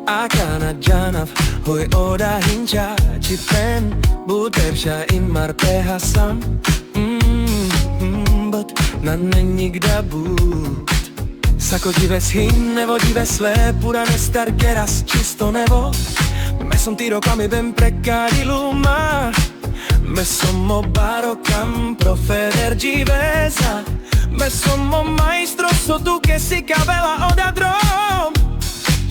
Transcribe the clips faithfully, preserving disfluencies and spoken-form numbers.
Akana džanav hoj oda hinča čhipen, but berša i mar peha sam. Mm, mm, but nane nikda but. Sako džives hin nevo džives le, purane starkeras čisto nevo. Me som tiro kami ben prekadi luma. Me som o baro kam profeder dživesa. Me som o majstro so tuke sikavela oda drom.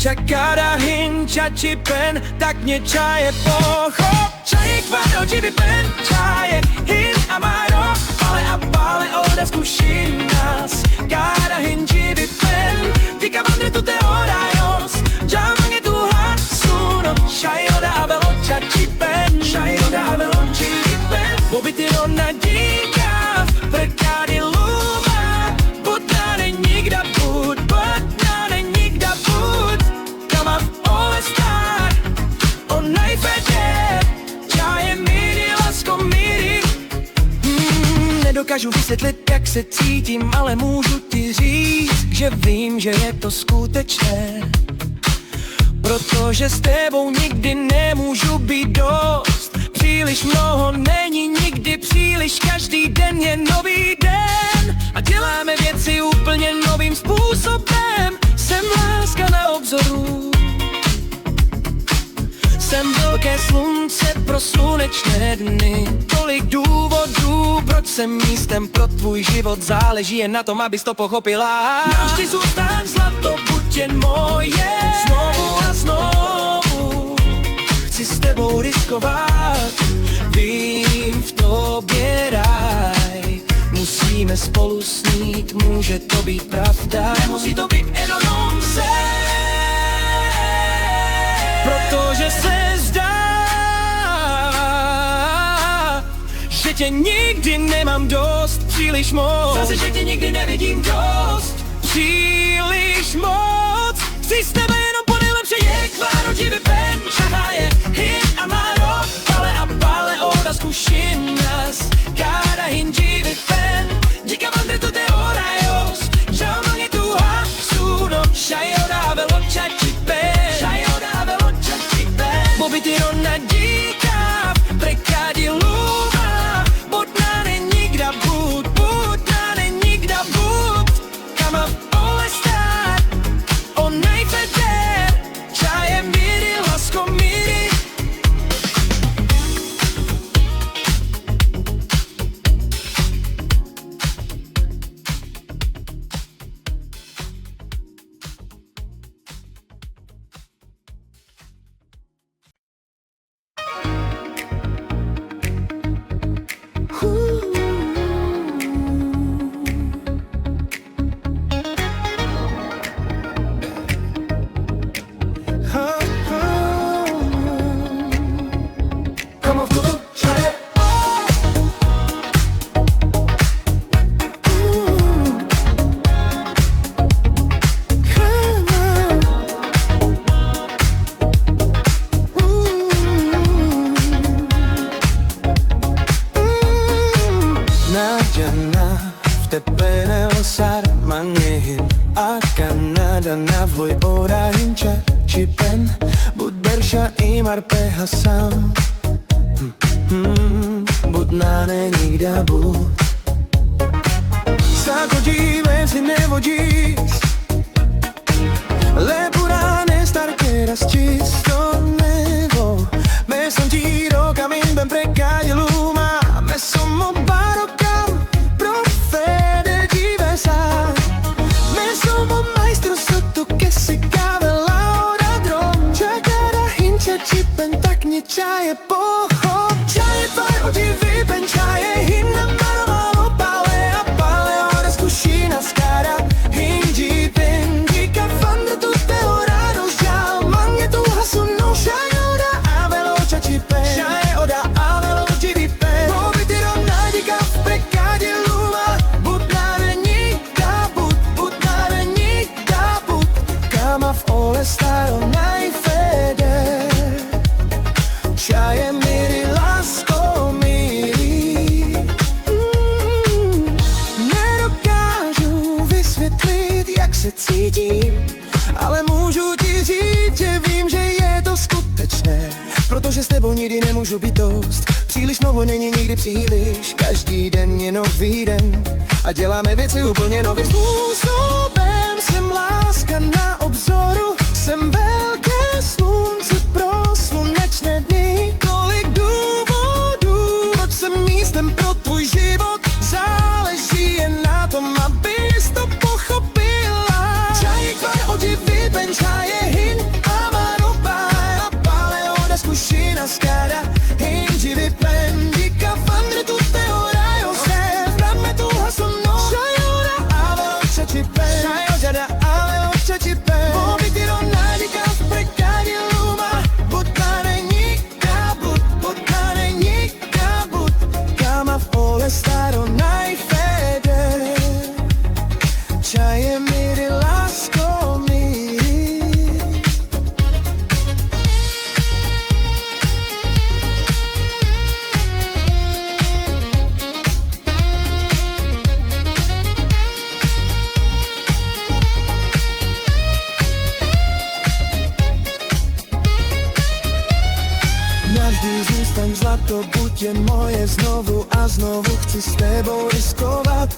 Čakara hinča čhipen, tak nje čaje poho. Čaje kvadro dživipen, čaje hin amaro, pale a pale oda skušinas. Čakara hin dživipen, dikha andre tute orajos. Dža mange tu hasuno, čaje oda avelo ča čhipen, čaje oda avelo čhipen. Bo bi tiro na dikha, prekadi luma, but nane nikda but, but nane nikda but. Kamav olestar, o najfeder, čaje miri, lasko miri. Mm, nedokážu vysvetlit, jak se cítím, ale môžu ti říct, že vím, že je to skutečné. Protože s tebou nikdy nemôžu byť dost. Příliš mnoho není nikdy, příliš, každý den je nový den a děláme věci úplně novým způsobem. Jsem láska na obzoru. Jsem velké slunce pro slunečné dny. Tolik dôvodov, proč sem místem pro tvoj život záleží, jen na tom, abys to pochopila. Navždy zôstaň zlato, buď jen moje. Znovu a znovu chci s tebou riskovat. Vím v tobě ráj. Musíme spolu snít, môže to byť pravda. Nemusí to byť jen o tom se. Protože se zdá, že tě nikdy nemám dost, příliš moc. Zase, že tě nikdy nevidím dost, příliš moc. Chci s tebe jenom po nejlepšej. Čaje kvadro dživipen, čaje hin amaro, pale a pale oda skušinas. Čakara hin dživipen, dikha andre tute orajos. Dža mange tu hasuno, čaje oda avelo ča čhipen, čaje oda avelo ča čhipen. Bo bi tiro na dikha, prekadi luma, but nane nikda but, but nane nikda but. Kamav olestar, o najfeder, čaje miri, lasko miri. Na džanav te penel sar mange hin, akana džanav hoj oda hinča čhipen, but berša i mar peha sam. Mm, but nane nikda but. Sako džives hin nevo džis le, purane starkeras čisto nevo. Me som tiro kami ben prekadi luma. Me som o baro kam profeder dživesa. Me som o majstro so tuke sikavela oda drom. Čakara hinča čhipen, tak nje čaje poho. Čaje tvaro dživipen, čaje hin amaro, pale a pale oda skušinas. Čakara hin dživipen, dikha andre tute orajos. Dža mange tu hasuno, čaje oda avelo ča čhipen, čaje oda avelo dživipen. Bo bi tiro na dikha, prekadi luma, but nane nikda but, but nane nikda but. Kamav olestar, o najfeder, čaje miri, lasko miri. Mm, nedokážu vysvetlit, jak se cítím, ale môžu ti říct, že vím, Protože s tebou nikdy nemôžu byt dost. Přiliš mnoho, neni nikdy přiliš. Každi den je novi den. A děláme veci uplně novim spôsobem. Sem láska na obzoru. Sem velké slunce pro slunečné dny. Tolik dôvodô, proč sem místem pro tvoj život. Záleží jen na tom, abys to pochopila. Čaje tvar odivi pen, čaje hin, amaro pale, pale oda skušina skada. Hin odivi pen, dika fandre tu te ora yo se. Dame tu hasono. Čaje ora, ave oča či pen. Čaje ora, ave oča či pen. Bo bi tiro na dika sprekadi luma. But na ne nik Kabut, but na ne nik kabut, kama fole staro naj fede. Čaje miri, lasko miri. Navždy zôstaň zlato, buď jen moje, znovu a znovu chci s tebou riskovat.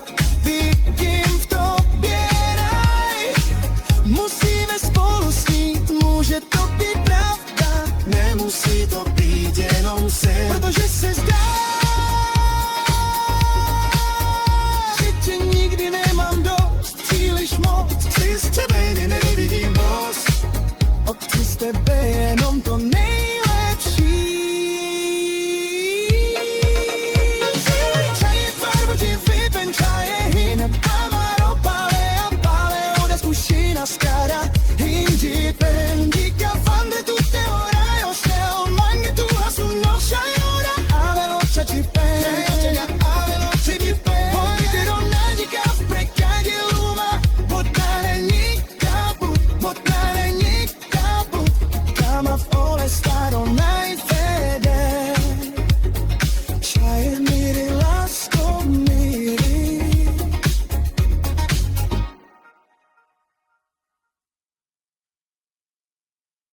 Vidím v tobě raj, musíme spolu snít, môže to byt pravda, nemusí to byt jenom sen. Protože se zdá, že tě nikdy nemám dost, Přiliš moc chci z tebe, ne, nevidím dost. Chci z tebe jenom to nejlepší. Čaje tvar odivi pen, čaje hin, amaro pale, pale oda skušina skada. Hin odivi pen, dika fandre tu te ora yo se. Mange tu hasono. Čaje ora, ave oča či pen. Čaje ora, ave oča či pen. Bo bi tiro na dika sprekadi luma. But na ne nik kabut, but na ne nik kabut, kama fole staro naj